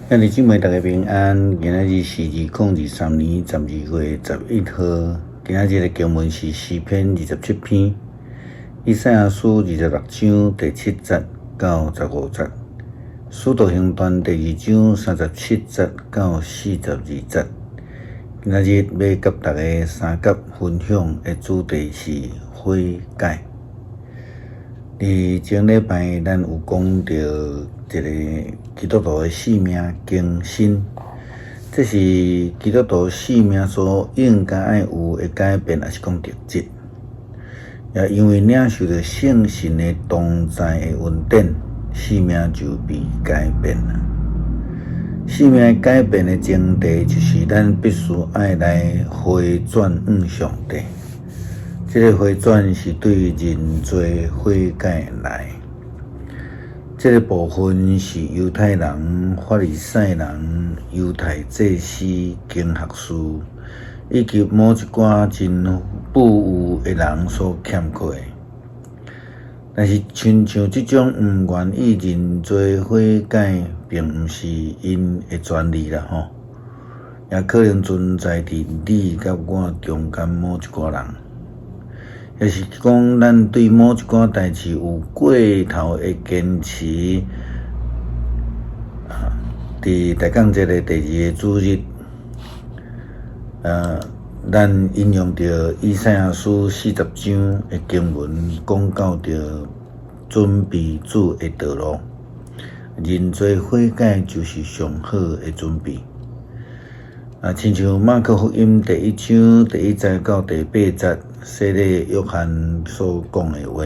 兄弟姊妹，大家平安。今仔日是2023年12月11號。今仔日的經文是詩篇27篇，以賽亞書26章第七節到15節，使徒行傳第二章37節到42節。今仔日欲佮大家相佮分享的主題是悔改。佇前禮拜，咱有講著一个基督徒的生命更新，這是基督徒生命所應該愛有的改變，抑是講特質。也因為領受著聖神的同在的恩典，生命就被改變了。生命改變的前提，就是咱必須愛來回轉向上帝。這个回轉是對認罪悔改來。這个部分是猶太人、法利賽人、猶太祭司、經學士以及某一寡真富有的人所欠缺的。但是，親像這種毋願意認罪悔改，並毋是𪜶的專利啦吼，也可能存在佇你佮我中間某一寡人。抑是講，咱對某一寡代誌有過頭的堅持。啊，佇大降節的第二个主日，咱引用著以賽亞書40章的經文，講到著準備主的道路，認罪悔改就是上好的準備。啊，親像馬可福音第一章第一節到第八節，洗禮約翰所講的話，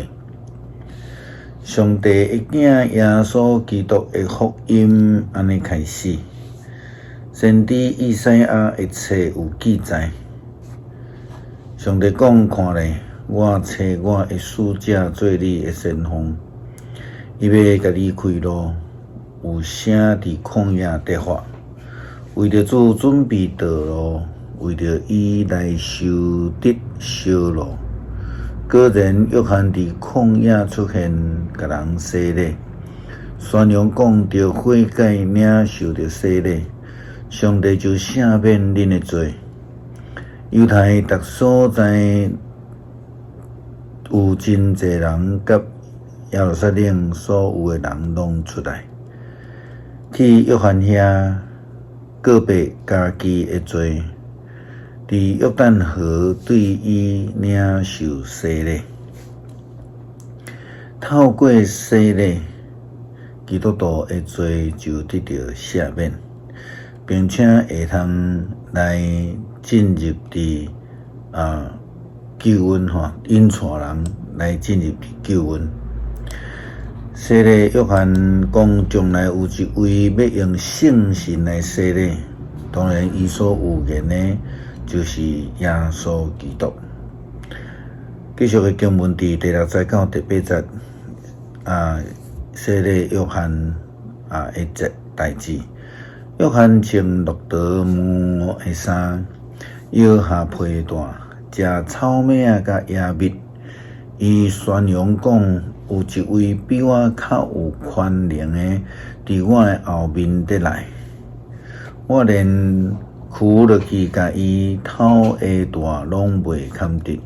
上帝的囝耶穌基督的福音按呢開始。先知以賽亞的冊有記載，上帝講：看咧，我差我的使者做你的先鋒，伊欲共你開路，有聲佇曠野得發。為著主準備道路，為著伊來修直小路。果然，約翰佇曠野出現，共人洗禮，宣揚講著悔改，領受著洗禮，上帝就赦免恁的罪。猶太逐所在有真濟人，佮耶路撒冷所有的人攏出來，去約翰遐告白家己的罪，佇約旦河對伊領受洗禮。透過洗禮，基督徒的罪就得著赦免，並且會通來進入佇救恩吼，引帶人來進入救恩。洗禮約翰講，將來有一位欲用聖神來洗禮，當然，伊所預言的，就是耶穌基督。繼續的經文佇第六節到第八節，洗禮約翰的這代誌。約翰穿駱駝毛的衫，腰下皮帶，食草莓仔佮野蜜。伊宣揚講，有一位比我較有權能的，佇我的後面佇來，我連屈落去共伊脫鞋帶攏袂堪得。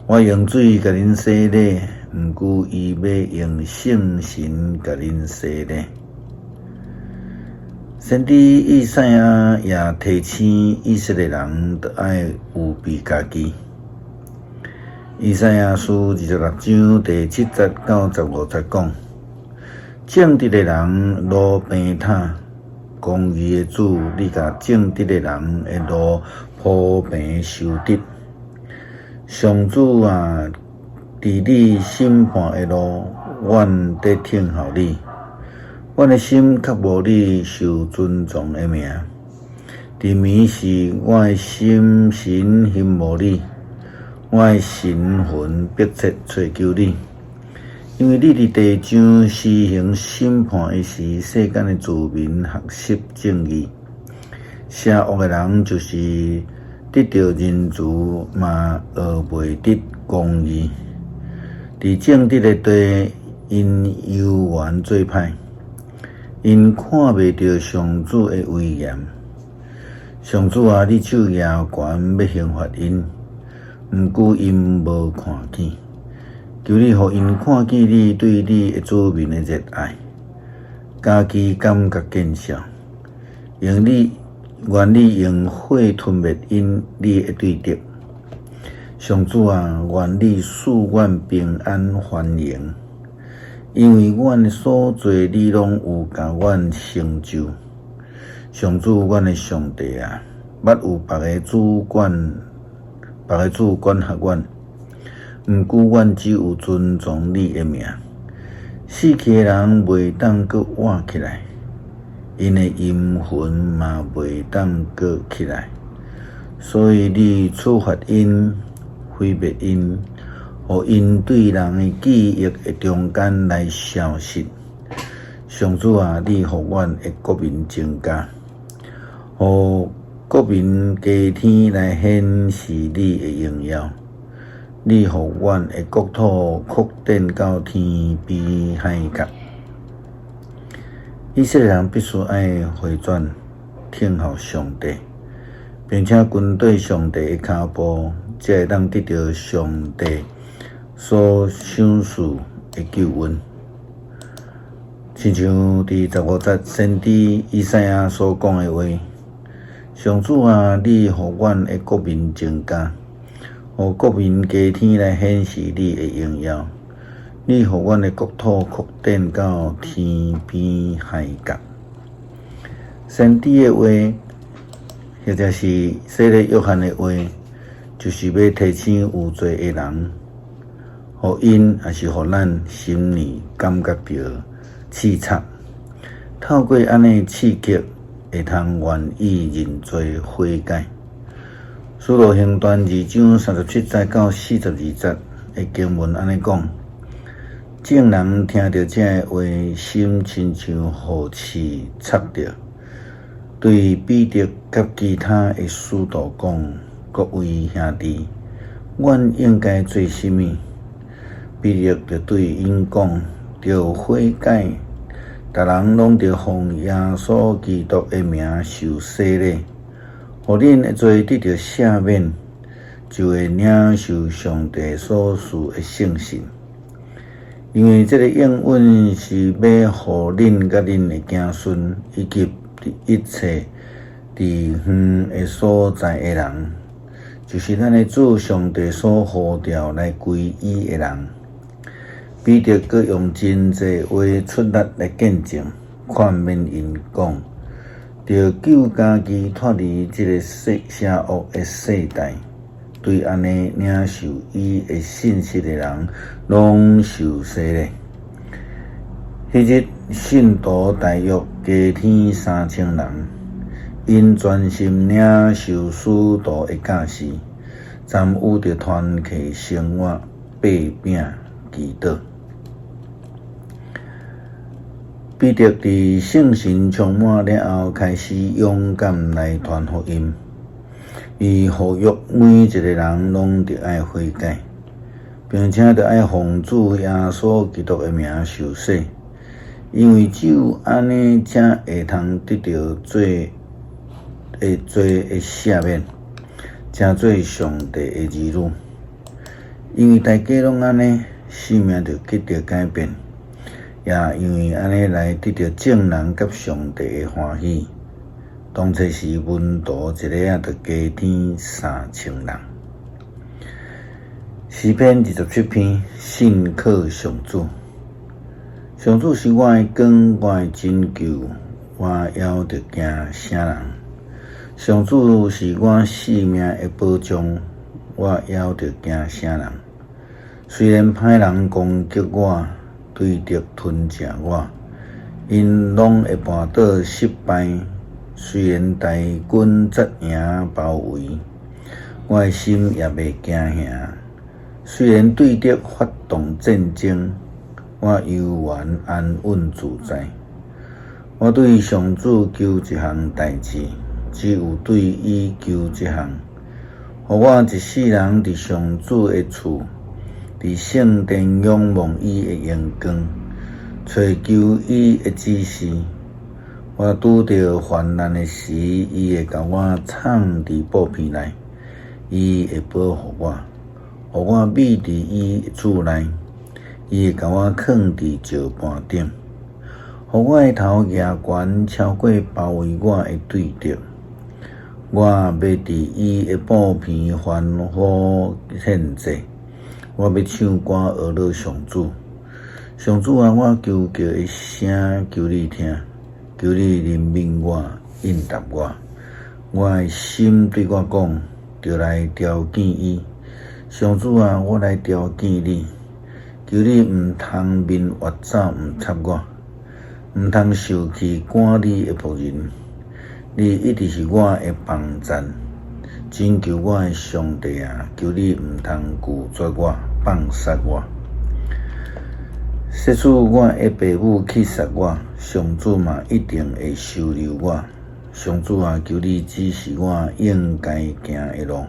我用水共恁洗禮，毋過伊欲用聖神共恁洗禮。先知以賽亞也提醒以色列人，著愛預備家己。以賽亞書26章第七節到15節講：正直的人路平坦，公義的主，你共正直的人的路鋪平修直。上主啊，佇你審判的路，阮佇等候你。阮的心渴慕你受尊崇的名。佇暝時，我的心神欣慕你。我的神魂迫切揣求你，因為你佇地上施行審判的時，世間的子民學習正義。邪惡的人就是得著仁慈，嘛學袂得公義。佇正直的地，𪜶猶原做歹。𪜶看袂著上主的威嚴。上主啊，你手舉懸欲刑罰𪜶，毋過𪜶無看見。求你予𪜶看見你對你的子民的熱愛，家己感覺見笑。用你願你用火吞滅𪜶你的對敵。上主啊，願你賜阮平安繁榮，因為阮的所做你攏有共阮成就。上主，阮的上帝啊，捌有別个主管，別个主管轄阮，毋過阮只有尊崇你的名。死去的人袂當閣活起來，𪜶的陰魂嘛袂當閣起來，所以你處罰𪜶，毀滅𪜶，予𪜶對人的記憶的中間來消失。上主啊，你予阮的國民增加，予國民加添來顯示你的榮耀。你予阮的國土擴展到天邊海角。以色列人必須愛回轉，聽候上帝，並且跟綴上帝的跤步，才會當得著上帝所賞賜的救恩。親像佇15節先知以賽亞所講的話：上主啊，你予阮的國民增加，予國民加添來顯示你的榮耀。你予阮的國土擴展到天邊海角。先知的話，或者是洗禮約翰的話，就是欲提醒有罪的人，予𪜶抑是予咱心裡感覺著刺插。透過按呢刺激，會通願意認罪悔改。使徒行傳二章37節到42節的經文按呢講：眾人聽著這个話，心親像予刺插著，對彼得佮其他的使徒講：各位兄弟，阮應該做啥物？彼得就對𪜶講：著悔改，逐人攏著奉耶穌基督的名受洗禮，予恁的罪得著赦免，就會領受上帝所賜的聖神。因為這个應允是欲予恁佮恁的子孫，以及一切佇遠的所在的人，就是咱的主上帝所呼召來歸伊的人。彼得閣用真濟話出力來見證，勸勉𪜶講：著救家己脫離這个世邪惡的世代。對按呢領受伊的信息的人，攏受洗禮。彼日信徒大約加添3000人，𪜶專心領受使徒的教示，參與著團契生活，擘餅祈禱。彼得佇聖神充滿了後，開始勇敢來傳福音。伊呼籲每一个人攏著愛悔改，並且著愛奉主耶穌基督的名受洗，因為只有按呢，才會通得著罪的罪的赦免，成做上帝的兒女。因為大家攏按呢，生命就得著改變，也因為按呢來得著眾人佮上帝的歡喜。當初時門徒一下仔就加添3000人。詩篇27篇，信靠上主。上主是我的光，我的拯救，我猶著驚啥人？上主是我性命的保障，我猶著驚啥人？雖然歹人攻擊我，對敵吞食我，𪜶攏會絆倒失敗。雖然大軍紮營包圍，我的心也袂驚嚇。雖然對敵發動戰爭，我猶原安穩自在。我對上主求一項代誌，只有對伊求這項，予我一世人佇上主的厝，佇聖殿仰望伊的榮光，揣求伊的指示。我拄著患難的時，伊會共我藏佇布棚內，伊會保護我，予我覕佇伊厝內，伊會共我囥佇石盤頂，予我的頭舉懸超過包圍我的對敵。我欲佇伊的布棚歡呼獻祭，我欲唱歌呵咾上主。上主啊，我求告的聲，求你聽，求你憐憫我，應答我。我的心對我講，著來朝見伊。上主啊，我來朝見你，求你毋通面越走，毋插我，毋通受氣趕你的僕人。你一直是我的幫贊，拯救我的上帝啊！求你毋通拒絕我，放殺我。即使我的爸母棄殺我，上主嘛一定會收留我。上主啊，求你指示我應該行的路，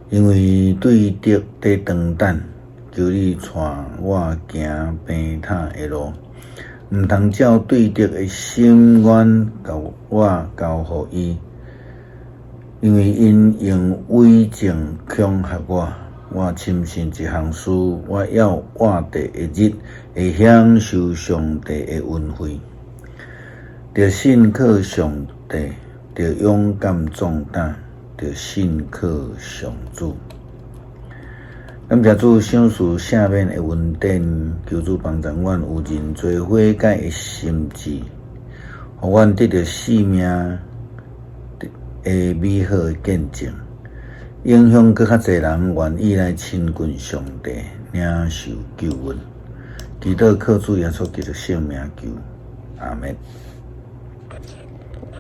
因為對敵佇當等，求你帶我行平坦的路。毋通照對敵的心願，共我交予伊，因為𪜶用偽證恐嚇我。我深信這項事，我猶活著的日，會享受上帝的恩惠。著信靠上帝，著勇敢壯膽，著信靠上主。感謝主賞賜赦免的恩典，求主幫助阮有認罪悔改的心志，予阮得著生命的美好的見證，影響閣較濟人願意來親近上帝，領受救恩。祈禱靠主耶穌基督聖名求，阿們。